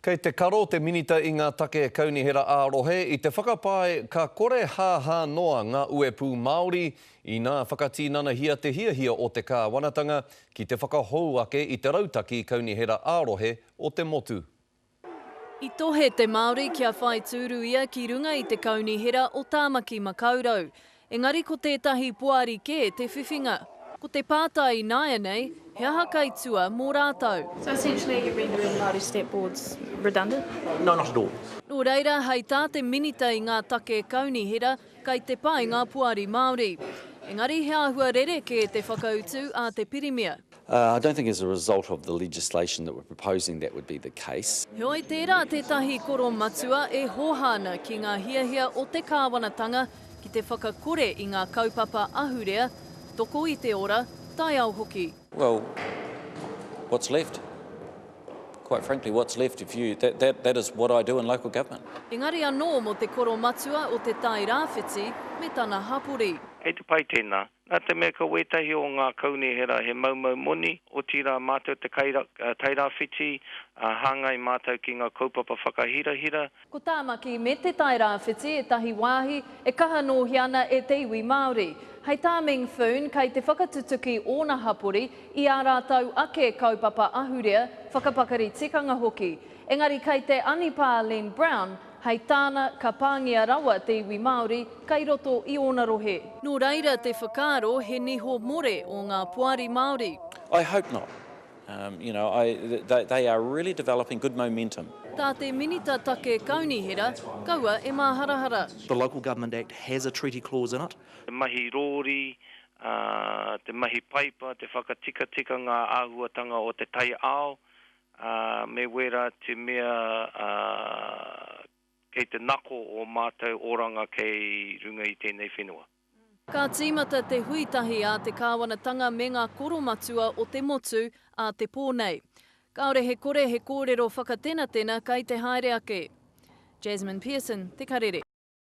Kei te karo te Minita i ngā Take Kaunihera ā-Rohe i te whakapae ka kore hāhā noa ngā uepū Māori inā whakatinanahia te hiahia o te kāwanatanga ki te whakahou ake i te rautaki kaunihera ā-rohe o te motu. I tohe te Māori kia whai tūru ia ki runga i te Kaunihera o Tāmaki Makaurau. Engari ko tētahi poari kē te whiwhinga. Ko te pātai ināianei, he aha kai tua mō rātou? So essentially you're rendering Māori state boards redundant? No, not at all. Nō reira, hei tā te Minita i ngā take kaunihera, kai te pai ngā poari Māori. Engari he āhua rerekē te whakautu a te Pirimia. I don't think as a result of the legislation that we're proposing that would be the case. Heoi, tērā tētahi koro matua e hōhā ana ki ngā hiahia o te kāwanatanga ki te whakakore i ngā kaupapa ahurea, toko i te ora, taiao hoki. Well, what's left? Quite frankly, what's left if you, that, that, that is what I do in local government. Engari anō mō te koro matua o Te Tai Rāwhiti me tana hapori. Kei te pai tēnā. Nā te mea ko wētahi o ngā kaunihera he maumau moni, otirā mātou te Tairāwhiti, ā, hāngai mātou ki ngā kaupapa whakahirahira, Ko Tāmaki me Te Tai Rāwhiti ētahi wāhi e kaha nōhia ana e te iwi Māori. Hei tā Meng Foon, kei te whakatutuki ōna hapori i ā rātou ake kaupapa ahurea, whakapakari tikanga hoki. Engari kei te anipā Len Brown, hei tāna ka pāngia rawa te iwi Māori kei roto i ōna rohe. Nō reira te whakaaro he niho more ō ngā poari Māori. I hope not. Um, you know, I, they, they are really developing good momentum. Tā te Minita Take Kaunihera, kaua e māharahara. The Local Government Act has a treaty clause in it. Te mahi rōri, ā, te mahi paipa, te whakatikatika ngā āhuatanga o te taiao, ā, me wērā atu mea, ā, kei te nako o mātou oranga kei runga i tēnei whenua. Ka tīmata te hui tahi a te kāwanatanga me ngā koromatua o te motu ā te pō nei. Kāore he kore he kōrero whakatenatena kai te haere ake. Jasmine Pearson, Te Karere.